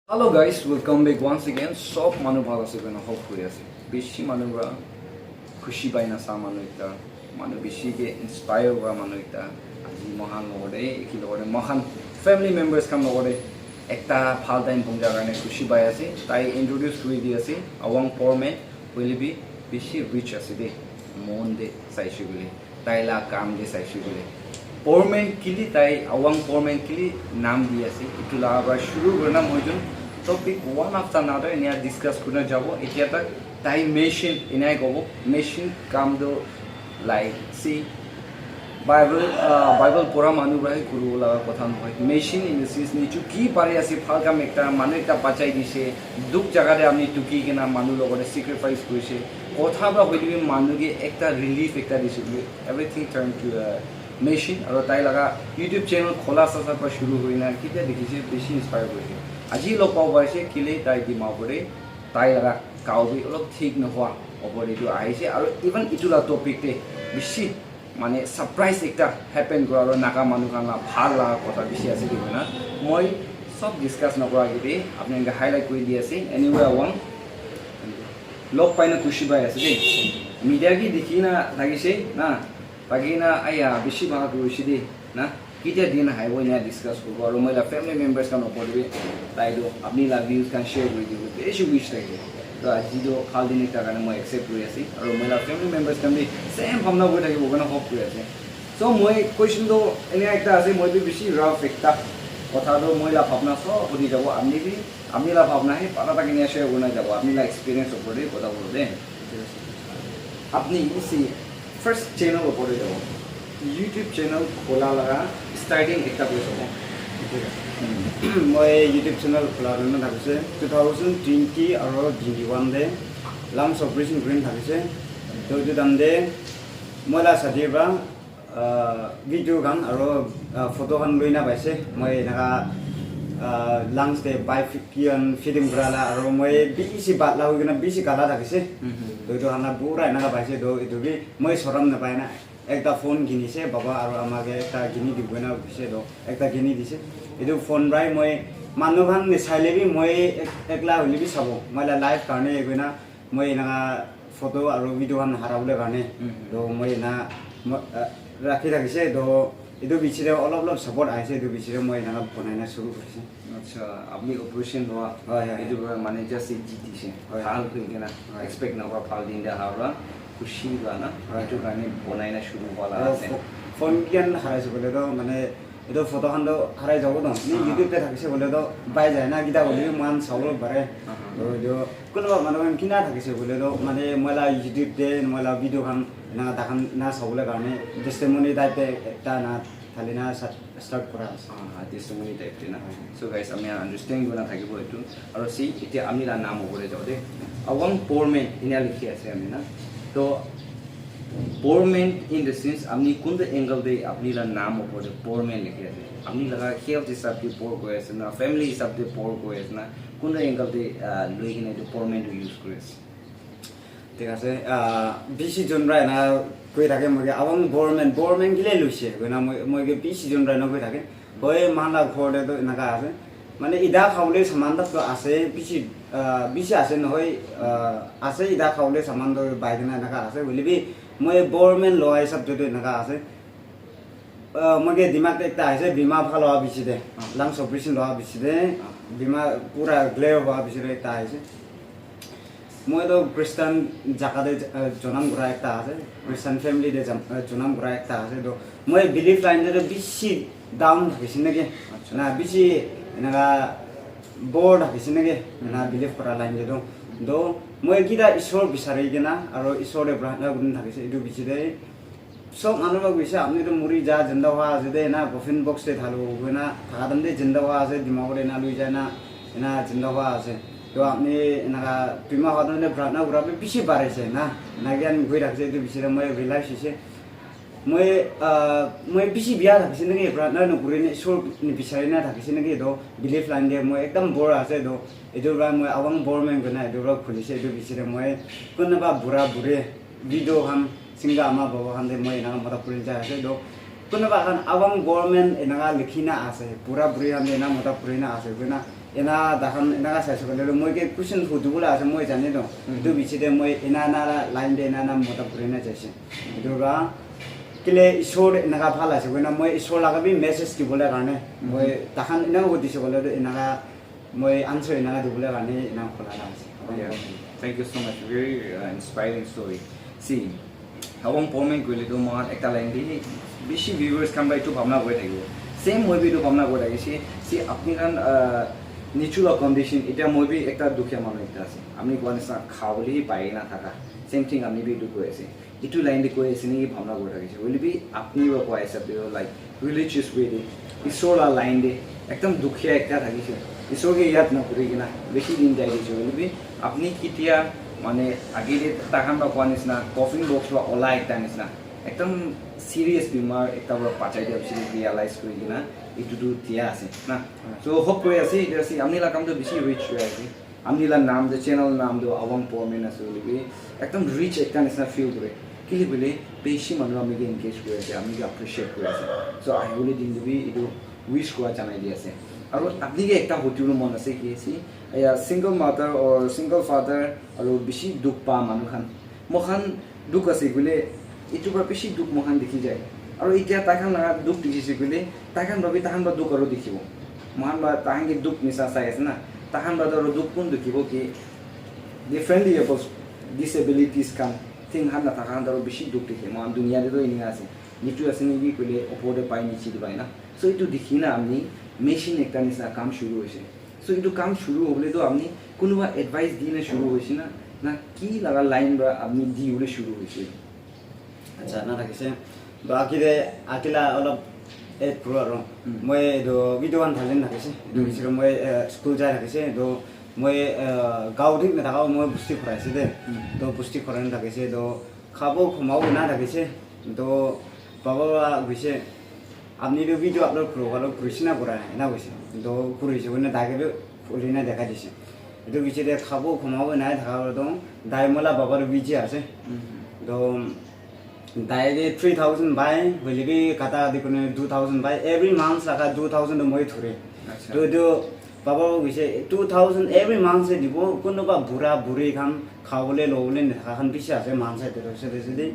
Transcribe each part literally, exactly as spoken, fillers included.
Hello guys, welcome back once again. Sob manu bhal ase koina hope kuri ase. Bishi manu pra khushi pai na sa manu ekta, manu bishi ke inspire hua manu ekta. Aji mohan logore, eki logore, mohan family members khan logore ekta bhal time pongja karne khushi pai ase. Tai introduce kuri di ase, Awang Poor Man, hoile bi bishi rich ase de, mon de saishe koile. Tai la kam de saishe koile. Poor Man kili tai, Awang Poor Man kili naam di ase. Itu la pra shuru kurna moi jun topic one after another inia discuss kurna jabo. Etia tak tai machine inai kobo. Machine kam do like, see, Bible, uh, Bible pura manu pra hi kuru la kotha nohoi. Machine in the sense ni chu ki pare ase bhal kam ekta, manu ekta bachai dise, duk jaga de amni tuki kena manu logore sacrifice kurise. Kotha pra hoile bi manu ke ekta relief ekta dise bole. Everything turn to a machine. Aro tai laga YouTube channel khola sa sa pra shuru hoina kitia dekhise bishi inspire kurise. Aji log pabo parise kile tai Dimapur de tai laga gao bi olop thik nohua opor de tu ahise. Aro even itu la topic de bishi mane surprise ekta happen kura aro Naga manu khan la bhal la kotha bishi ase de koina moi sob discuss nokura age de apni khan ke highlight kuri di ase. Anyway, Awang, log paina khushi pai ase de. Media ki dikhi na thakise na, thaki na aya bishi bhal kurise de na. Kitia din ahibo enia discuss kuribo aro moi la family members khan opor de bi tai tu apni la views khan share kuri dibo bishi wish thake. To aji to bhal din ekta karne moi accept kuri ase aro moi la family members khan bi same bhabna kuri thakibo koina hope kuri ase. So moi question to enia ekta ase, moi bi bishi rough ekta kotha to moi la bhabna sob huni jabo, apni bi apni la bhabna he para tak enia share kurna jabo, apni la experience opor de kotha kuro de. Apni isi first channel opor de jabo. YouTube channel khola laga starting ekta koi sabo. Moi YouTube channel khola dona thakise two thousand twenty aro twenty one de lungs operation green thakise. To etu time de moi la sadi pra video khan aro photo khan loina paise. Moi enaka lungs de pipe ki khan fitting kura la aro moi bishi patla hoi kena bishi kala thakise. To etu khan la pura enaka paise, to etu bi moi soram napai na ekta phone kinise, baba aro ama ke ekta kini dibo na kise, to ekta kini dise. Etu phone prai moi manu khan nisaile bi moi ek- ekla hoile bi sabo, moi la life karne koina moi enaka photo aro video khan harabole karne. To moi ena rakhi thakise, to etu bichire olop olop support ahise, etu bichire moi enaka banai na shuru kurise. Acha, apni operation hua, Hoi, hoi. Etu para mane just ek jitise, Hoi. Bhal hoi kena, Hoi. Expect nakura bhal din de ahara, khushi la na, Hoi. Etu karne banai na shuru wala Aro ase. pho- phone kian harai se bole to mane etu photo khan to harai jabo to ni Ah. YouTube te thakise bole to pai jai na, kita bole bi mohan sabole pare. Ah. To etu kunuba manu khan kina thakise bole to mane moi la YouTube te moi la video khan na takhan na sabole karne testimony type te ekta na thali na start start kura ase. Ah, testimony type te na. So guys, ami understand guna thakibo etu. Aro si, etia ami la naam opor te jao de. Awang Poor Man enia likhi ase ami na. To Poor Man in the sense ami kuntu angle te apni la naam opor te Poor Man likhi ase. Ami laga health hisab te poor koi ase na, family hisab te poor koi ase na, kuntu angle te ah, loi kena etu Poor Man tu use kuri ase. Thik ase, ah, bishi jon para ena koi thake moi ke Awang Poor Man, Poor Man kile loise koina moi moi ke bishi jon para ena koi thake. Hoi mohan la ghor te to enaka ase, mane ida khabole saman tak to ase, bishi ah, bishi ase nohoi, ah, ase ida khabole saman to bai kena enaka ase, hoile bi moi Poor Man loa hisab te to enaka ase. Ah, moi ke dimag te ekta ahise, bimar bhal howa bishi de, Ah. Lungs operation lowa bishi de, Ah. bimar pura clear howa bishi de ekta ahise. Moi to Christian jaga te ah, jonam kura ekta ase, Christian family te jam- ah, jonam kura ekta ase, to moi belief line te to bishi down thakise naki, Acha. Na bishi enaka bore thakise naki, na belief kura line te to, to moi kita Isor bisari kena aro Isor te prarthana kuri thakise, etu bishi de sob manu para koise, apni to muri ja, jinda hua ase de, na coffin box te thalo, koina thaka time te jinda hua ase, Dimapur te na lui jai na, ena jinda hua ase. To apni enaka bimar hua time te prarthana kura bi bishi bare ase na, na gyan goi rakhi se, etu bishi de moi realize hoise. Moi ah, moi bishi bia thakise naki, prarthana nokuri ne, Isor nibisari na thakise naki, to belief line te moi ekdam bore ase, to etu para moi Awang Poor Man koina etu para khulise, etu bishi de moi kunuba bura buri video khan singa ama baba khan te moi enaka mota puri jai ase, to kunuba khan Awang Poor Man enaka likhi na ase, bura buri khan te ena mota puri na ase koina Ena takhan enaka saise koile tu moi ke question hudibole ase, moi jane toh. Mhm. Etu biche te moi ena ena la line te ena ena mota puri na jaise. Etu pra kile Ishwar enaka bhal ase koina moi Ishwar laga bi message dibole karne moi takhan enaka hudise koile tu enaka moi answer enaka dibole karne enaka khola la ase. Yeah. Thank you so much. Very uh, inspiring story. See, Awang Poor Man koile tu mohan ekta line de bishi viewers khan bai tu bhabna koi thakibo. Same moi bi tu bhabna koi thakise. See, apni khan uh, nichu la condition, eta moi bi ekta dukhia manu ekta ase. Apni koa nisina khabole hi pai na thaka. Same thing apni bi tu koi ase. Itu line de koi ase niki bhabna koi thakise. Hoile bi apni wa koi ase, like religious way de, Isor la line de ekdam dukhia ekta thakise. Isor ke yad na kuri kina bishi din jai dise. Hoile bi apni kitia mane age de takhan ba koa nisina coffin box wa ola ekta nisina ekdam serious bimar ekta wa bachai dia bishi realize kuri kina itu tu dia ase na. So hope kuri ase itu ase amni la kam tu bishi rich hoi ase. Amni la naam tu, channel naam tu Awang Poor Man ase hoile bi ekdam rich ekta nisina feel kure. Kile koile bishi manu ami ke engage kuri ase, ami ke appreciate kuri ase. So ahibole din tu bi etu wish kura janai di ase. Aru apni ke ekta hudi bole mon ase ki ase, ya single mother or single father aru bishi dukh pa manu khan, moikhan dukh ase koile, etu para bishi dukh moikhan dikhi jai. Aru etiya taikhan laga dukh dikhi ase koile, taikhan para bi taikhan para dukh aru dikhibo. Moikhan para taikhan ke dukh nisa sai ase na, taikhan para aru dukh kun dikhibo ki differently abled, disabilities khan, thing khan na thaka khan aru bishi dukh dikhe. Moikhan dunia te toh enika ase, nitu ase niki koile opor te pai niche te pai na. So etu dikhi na ami machine ekta nisna kam shuru hoise. So etu kam shuru hobole tu apni kunuba advice di na shuru hoise na, na ki laga line para apni di bole shuru hoise? Acha, na thakise. To akile akila olop add kuru aro. Moi etu video khan thali na thakise. Etu bisire moi eh, school jai thakise. To moi eh, gao thik na thaka moi busti khorai ase de. To busti khorai na thakise. To khabo khomao na thakise. To baba para guise. Apni tu video upload kuru, upload kurise na kura nai, ena koise. To kurise koina tai ke bi khuli na dekhai dise. Etu biche te khabo khomabo nai thaka para tu tai mola baba tu busy ase. To tai ke three thousand pai, hoile bi kata kati kurina two thousand pai, every month laga two thousand tu moi thore. To etu baba koise two thousand every month se dibo, kunuba bura buri khan khabole lobole nathaka khan bishi ase, moikhan side te toh side side.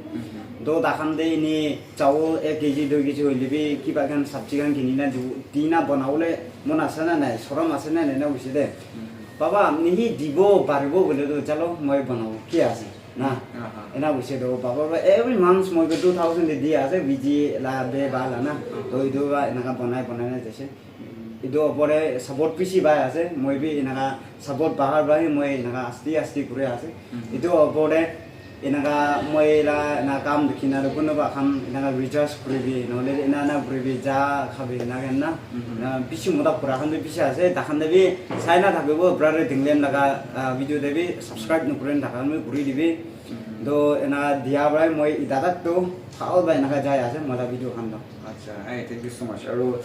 To takhan te eni chawol ek kg dui kg hoile bi kiba khan sabji khan kini na di na banabole mon ase na nai, sorom ase na nai na koise de. Baba, apni hi dibo paribo koile toh chalo moi banabo, ki ase na? Ena koise toh baba para every month moi ke two thousand de di ase, biji la be ba la na. To etu para enaka banai banai na jaise. Etu opor te support bishi pai ase, moi bi enaka support bahar para hi moi enaka asti asti kuri ase. Etu opor te enaka moi la enaka kam dikhi na kunuba khan enaka recharge kuri bi, nohole ena ena kuri bi, ja kha bi enaka na. Na bishi mota kura khan bi bishi ase, takhan te bi sai na thakibo, brother Dinglen laga ah, video te bi subscribe nukuri na thaka khan bi kuri dibi. To enaka dia para moi ida tak to bhal para enaka jai ase, moi la video khan to. Acha, hey, thank you so much. Aru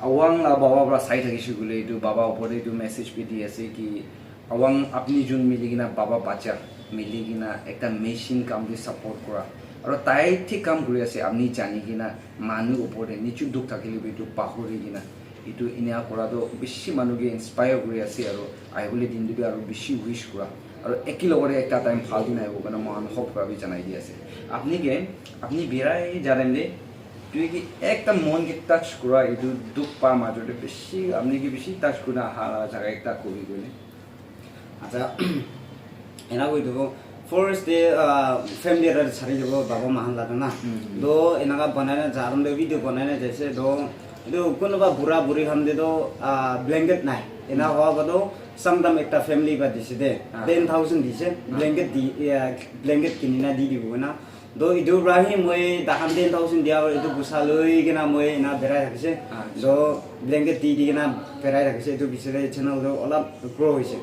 Awang la baba para sai thakise koile etu baba opor te etu message bi di ase ki Awang apni jun mili kina baba bacha mili kina ekta machine kam te support kura. Aru tai thik kam kuri ase apni jani kina manu opor te nichu dukh thakile bi etu pahori kina etu enia kura toh bishi manu ke inspire kuri ase aru ahibole din te bi aru bishi wish kura aru eki logote ekta time bhal din ahibo koina moikhan hope kura bi janai di ase. Apni ke apni birai jaren de Tui ki ekta mon ki touch kura etu dukh pa major te bishi apni ki bishi touch kurina aha la jaga ekta kobi koile. Acha, ena koi dibo first day ah, family ra chari dibo baba mahan la na. To enaka banai na jaram de video banai na jaise to etu kunuba bura buri khan de to ah, blanket nai. Ena hoa ba to sangdam ekta family ba dise de ten thousand dise blanket di ah, blanket kini na di dibo na. To etu para hi moi takhan ten thousand dia para etu puisa loi kena moi ena berai thakise. To blanket di di kena berai thakise. Etu bichare channel tu olop grow hoise.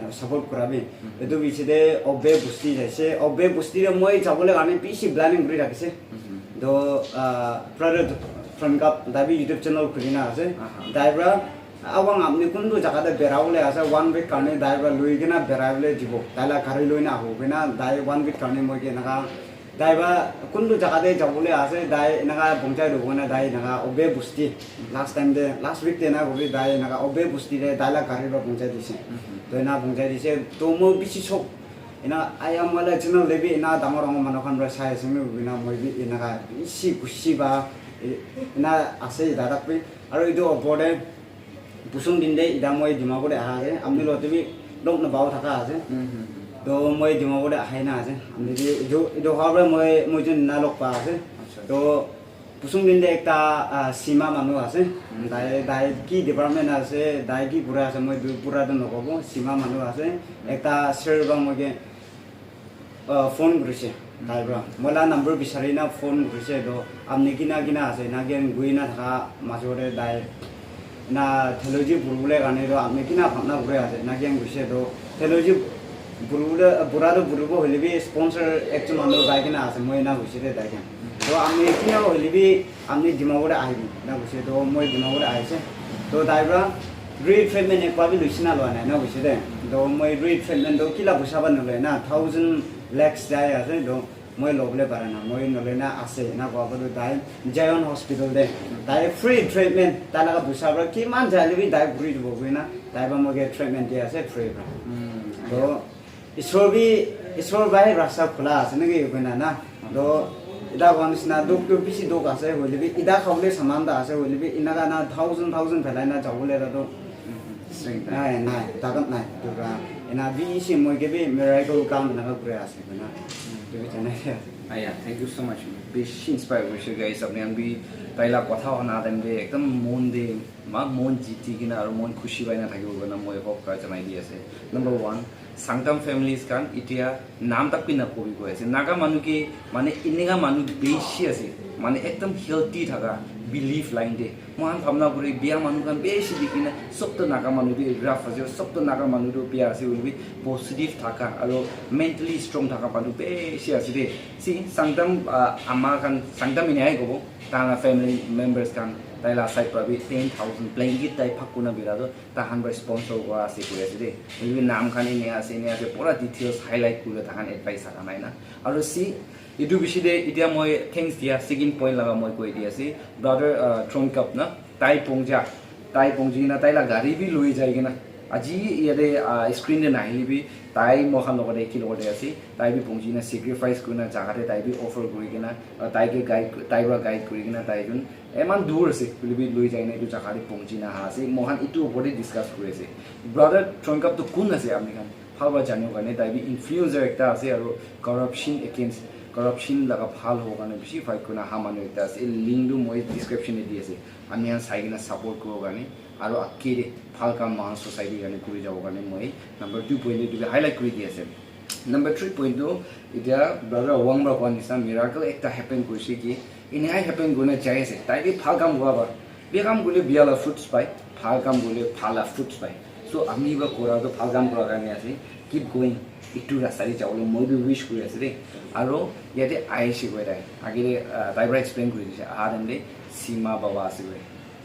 Aru support kura bi. Etu bichare Obe Busti jaise. Obe Busti te moi jabole karne bishi planning kuri thakise. To ah, brother Frank Cup tai bi YouTube channel khuli na ase. Tai para Awang apni kuntu jaga te berabole ase, one week karne tai para loi kena berabole dibo. Tai la gari loi na ahibo kena, tai one week karne moi ke enaka Tai ba kuntu jaga te jabole ase, tai enaka bonchai do kona, tai enaka obe busti last time te, last week te na kori tai enaka obe busti te tai la gari ba bonchai dise. To ena bonchai dise, to moi bishi shock. Ena aya moi la channel te bi ena dangor dangor manu khan para sai ase, moi bi ena, moi bi enaka bishi khushi ba, e-, ena ase dadak bi. Aru etu opor te Pusung din te ida moi Dimapur te aha ase, amni logote bi log na pao thaka ase. To moi Dimapur te ahai na ase, amni bi etu, etu howa para moi, moi jun na log pa ase. To Pusung din te ekta, ah, Sima manu ase. Tai, tai ki department ase, tai ki pura ase, moi du-, pura tu nokobo. Sima manu ase. Ekta sir ba moi ke, ah, phone kurise. Tai pra. Moi la number bisari na phone kurise to. Amni kina kina ase, na gen gui na thaka majo te tai. Na theology puribole karne to amni kina bhana kure ase, na gen kurise to. Theology puribole, pura to puribo hoile bi sponsor ekjon manu gai kina ase, moi na kurise de tai ken. To amni kina hoile bi Amni Dimapur te ahibi, ena koise. To moi Dimapur te ahise. To tai pra free treatment ekbar bi loise na loa nai, ena koise de. To moi free treatment to kila poisa ba naloi na, thousand lakhs jai ase. To moi lobole para na, moi naloi na ase, ena koa pa to tai Zion Hospital te. Tai free treatment, tai laga poisa pra kiman jai le bi tai puri dibo koi na, tai pra moi ke treatment di ase free pra. To Isor bi, Isor bai rasta khula ase naki koina na. To, ida koa nisna duk tu bishi duk ase, hoile bi ida khabole saman ta ase, hoile bi enaka na thousand, thousand phelai na jabole ta to nai, nai, takat nai. To ka, ena bishi moi ke bi miracle kam enaka kure ase koina. To bi janai ase. Aya, thank you so much. Bishi inspire kurise, guys. Apni khan bi tai la kotha huna time te ekdam mon de, ma mon jiti kena aru mon khushi pai na thakibo koina moi hope pra janai di ase. Number one, Sangtam families khan, itia naam tak bi nakobi koi ase. Naga manu ke, mane, eneka manu bishi ase. Mane, ekdam healthy thaka, belief line te. Moikhan bhabna kure, bia manu khan bishi dikhi na, sob to Naga manu bi rough ase, sob to Naga manu to bia ase, hoilebi positive thaka, aro mentally strong thaka manu bishi ase de. Si, Sangtam, ah, ama khan, Sangtam enia he kobo, tahan la family members khan, tai la side pra bi ten thousand blanket tai phak kurna bila to, tahan pra sponsor kura ase koi ase de. Hoilebi naam khan enia ase, enia ase, pura details highlight kurina tahan advice thaka nai na. Aro si, etu bishi de, itia moi thanks dia, second point laga moi koi di ase. Brother, uh, Trongkap na, tai pongja, tai pongji na, tai la gari bi loi jai kena. Aji yate, uh, screen de nahile bi, tai moikhan logote, ki logote ase. Tai bi pongji na, sacrifice kurina, jaga te tai bi offer kuri kena, uh, tai ke guide, tai pra guide kuri kena, tai jun eman dur ase, hoilebi loi jai na etu jaga te pongji na aha ase. Moikhan etu opor te discuss kuri ase. Brother Trongkap tu kun ase apni khan? Bhal para janibo karne, tai bi influencer ekta ase, aru corruption against, corruption laga bhal hobo karne bishi fight kurina aha manu ekta ase. Link tu moi description te di ase. Ami khan sai kena support kuribo karne, aru age te bhal kam moikhan society karne kuri jabo karne moi number two point te etu bi highlight kuri di ase. Number three point tu, etia brother Awang para koa nisna miracle ekta happen kurise ki, eneka happen kurina jai ase. Tai bi bhal kam kura para, bia kam kurile bia la fruits pai, bhal kam kurile bhal la fruits pai. So, ami pra kura tu bhal kam kura karne ase. Keep going. Etu rasta te jabole moi bi wish kuri ase de. Aro yate aishe koi tai. Age te, ah, tai pra explain kuri dise. Aha time te Sima baba ase koi.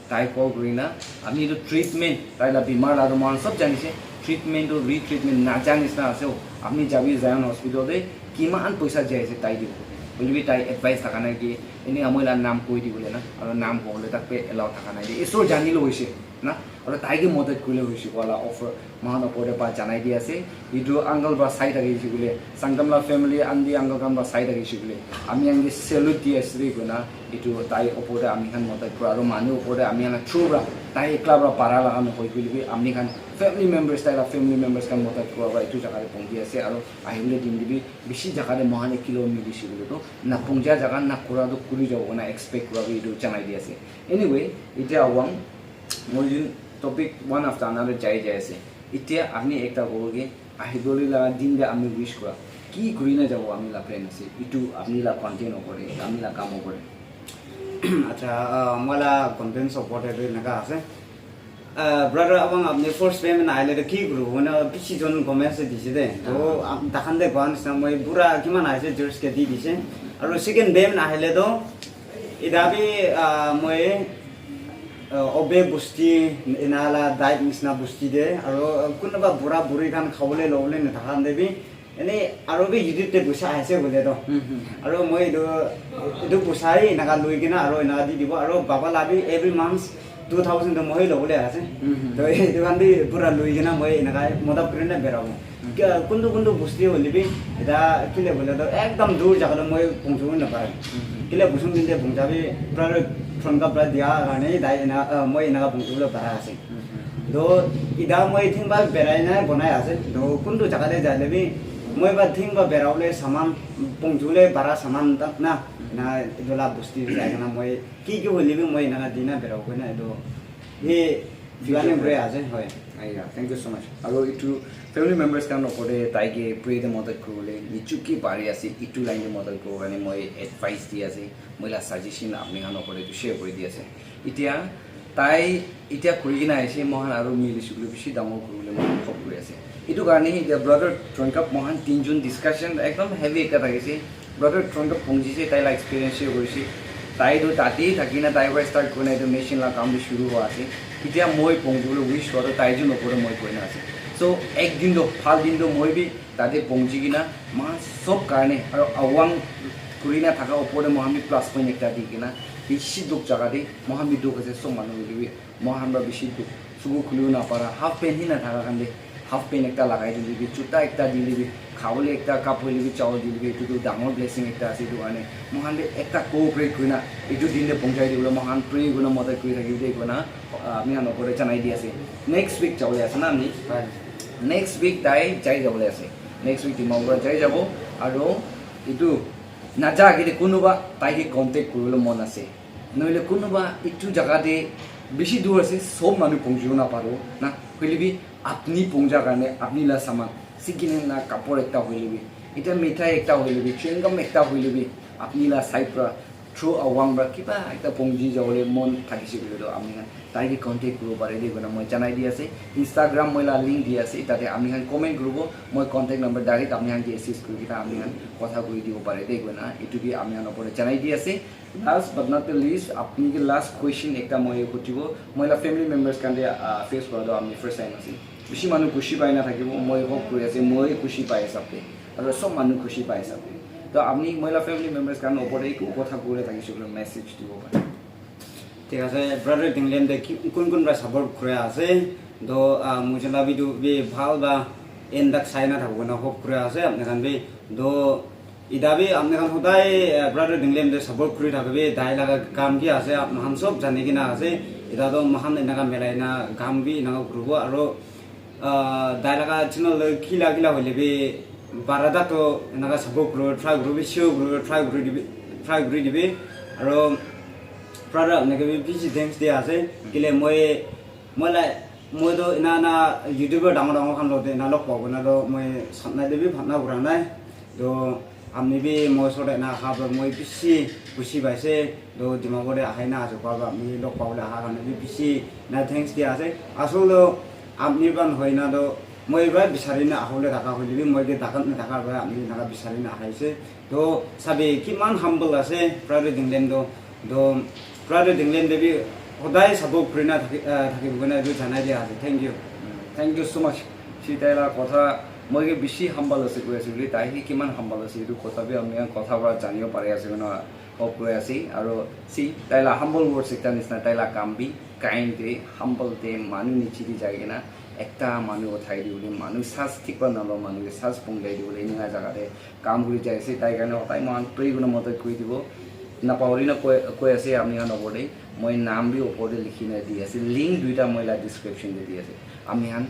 Tai call kuri na, ami etu treatment, tai la bimar la tu moikhan sob jani se. Treatment tu retreatment na jani nisna ase. Ami jabi Zion Hospital te kiman poisa jai ase tai dibo. Hoile bi tai advice thaka nai ki, ene amoi la naam koi di bole na. Aro naam kobole tak pe allow thaka nai de. Isor jani lo hoise. Na, aru tai ke madad kurile hoise koa la offer moikhan opor te pa janai di ase. Etu uncle pra sai thakise koile, Sangtam la family aunty uncle khan pra sai thakise koile, ami khan ke salute di ase de koina, etu tai opor te ami khan madad kura aru manu opor te ami khan la through pra, tai ekla pra para laga nohoi koile bi ami khan family members, tai la family members khan madad kura pra etu jaga te pongji ase aru ahibole din te bi bishi jaga te moikhan ekilog milise koile toh na pongja jaga na kura toh kuri jabo koina expect kura bi etu janai di ase. Anyway, etia Awang, moi jun topic one after another jai jai ase. Etia ami ekta kobo ki, ahibole la din te ami wish kura. Ki kuri na jabo ami la plan ase. Etu ami la content opor te, ami la kam opor te. Acha, ah, moi la content opor te tu eneka ase. Ah, brother, Awang, apni first payment ahile tu ki kuru? Mane bishi jon gome ase dise de. To, ah, takhan de koa nisna moi pura kiman ahise, church ke di dise. Aru second payment ahile tu, ida bi, ah, moi, ah, obe busti, ena la diet nisna busti de, aru kunuba bura buri khan khabole lobole na takhan de bi, Ene aro bi YouTube te puisa ahise bole to. Aro moi etu, etu puisa hi enaka loi kena aro enaka di dibo, aro baba la bi every month two thousand to moi lobole ase. To etu khan bi pura loi kena moi enaka madad kuri na berabo. Kuntu kuntu bosti hoile bi eta kile bole to ekdam dur jaga to moi pongchibo na pare. Kile busum din te pongcha bi pura thon ka pura dia karne dai ena, ah, moi enaka pongchibo para ase. To ida moi thin ba berai na bonai ase. To kuntu jaga te jaile bi moi ba thin ba berabole saman pongchibole para saman ta na, na etu la bosti jai kena moi ki ki hoile bi moi enaka dina berabo koi na etu. He planning kuri ase, hoi. Aiya, thank you so much. Aru itu family members khan opor te tai ke pray te madad kuribole nichu ki pari ase, itu line te madad kuribo karne moi advice di ase, moi la suggestion apni khan opor te etu share kuri di ase. Itya tai itya kuri kena aise, moi khan aru mili shukuli bishi dangor kuribole moi khan hope kuri ase. Itu karne itya brother Tronkap moi khan tinjun discussion ekdam heavy ekta thakise. Brother Tronkap pongji se, tai la experience share kurise. Tai tu tate thaki na tai para start kurina etu machine la kam bi shuru hua ase. Itya moi pongji bole wish kura tu tai jun opor te moi koina ase. So ek din tu bhal din tu moi bi tate pongji kena moi khan sob karne aru awang kurina thaka opor te moi khan bi plus point ekta di kena bishi dukh jaga te moi khan bi dukh ase sob manu hoile bi. Moi khan para bishi dukh, suku khuli na para, half pant hi na thaka khan de, half pant ekta lagai dile bi, juta ekta dile bi, khabole ekta cup hoile bi, chawal dile bi, etu tu dangor blessing ekta ase. Etu karne moi khan de ekta cooperate kurina etu din de pongchai dibole moi khan pray kurina madad kuri thaki de kurina, ah, ami khan opor te janai di ase. Next week jabole ase na ami? Next week tai jai jabole ase. Next week Dimapur jai jabo. Aru etu naja age de kunuba tai ke contact kuribole mon ase. Nohole kunuba etu jaga te bishi dur ase, sob manu pongjibo na paribo na, hoile bi apni pongja karne apni la saman, second hand la kapor ekta hoile bi, eta mithai ekta hoile bi, chewing gum ekta hoile bi, apni la side pra through awang pra kiba ekta pongji jabole mon thakise koile toh apni khan tai ke contact kuribo pare de koina moi janai di ase. Instagram moi la link di ase, tate apni khan comment kuribo, moi contact number direct apni khan ke assist kuri kena apni khan kotha kuri dibo pare de koina etu bi apni khan opor te janai di ase. Last but not the least, apni ke last question ekta moi hutibo, moi la family members khan de, ah, face kura toh apni first time ase. Bishi manu khushi pai na thakibo, moi hope kuri ase, moi khushi pai hisab te, aru sob manu khushi pai hisab te. To apni moi la family members khan opor te eku kotha kure thakise koile message dibo pare. Thik ase, brother Dinglem de ki-, kun kun pra support kure ase? To, ah, mujhe la video bi bhal ba end tak sai na thakbo na hope kure ase apni khan bi. To ida bi apni khan hodai, eh, brother Dinglem de support kuri thakbi, tai laga kam ki ase apni khan sob jani kena ase. Ida to moi khan enaka milai na kam bi enaka kuribo aru ah, tai laga channel te kila kila hoile bi barata to enaka support kuribo, try kuribo, show kuribo, try kuri dibi, try kuri dibi. Aro brother apni ke bi bishi thanks dia ase. Kile moi, moi la, moi to ena na YouTuber dangor dangor khan logote ena log pabo na to moi sapna te bi bhabna kura nai. To apni bi moi osor te ena aha para moi bishi khushi paise. To Dimapur te ahai na ase, apni log pabole aha karne bi bishi na thanks dia ase. Asol to apni para nohoi na to moi para bisari na ahole thaka hoile bi, moi ke dakat na thaka para apni enaka bisari na ahaise. To sabi kiman humble ase brother Dinglem to. To brother Dinglem te bi hodai support kuri na thaki, ah, thakibo koina etu janai dia ase. Thank you. Thank you so much. Si tai la kotha moi ke bishi humble ase koi ase bole, tai hi kiman humble ase etu kotha bi apni khan kotha para janibo pari ase koina hope kuri ase. Aru si tai la humble words ekta nisna, tai la kam bi kind te, humble te, manu niche te jai kena ekta manu uthai dibole, manu sas thik para nalo manu ke sas pongdai dibole enika jaga te kam kuri jai ase. Tai karne hotai moi khan pray kurina madad kuri dibo. Napahori na koi, koi ase apni khan opor te. Moi naam bi opor te likhi na di ase. Link duita moi la description te di ase. Apni khan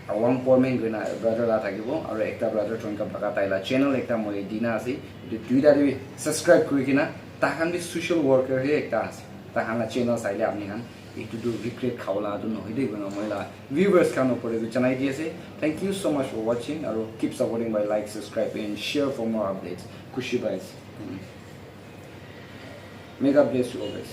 Awang Pormen koina brother la thakibo, aru ekta brother Tronkap laga tai la channel ekta moi dina ase. Etu duita te bi subscribe kuri kena, tai khan bi social worker he ekta ase. Tai khan la channel saile apni khan etu tu regret khabo la tu nohoi de koina moi la viewers khan opor te bi janai di ase. Thank you so much for watching, aru keep supporting by like, subscribe and share for more updates. Khushi pai ase. May God bless you always.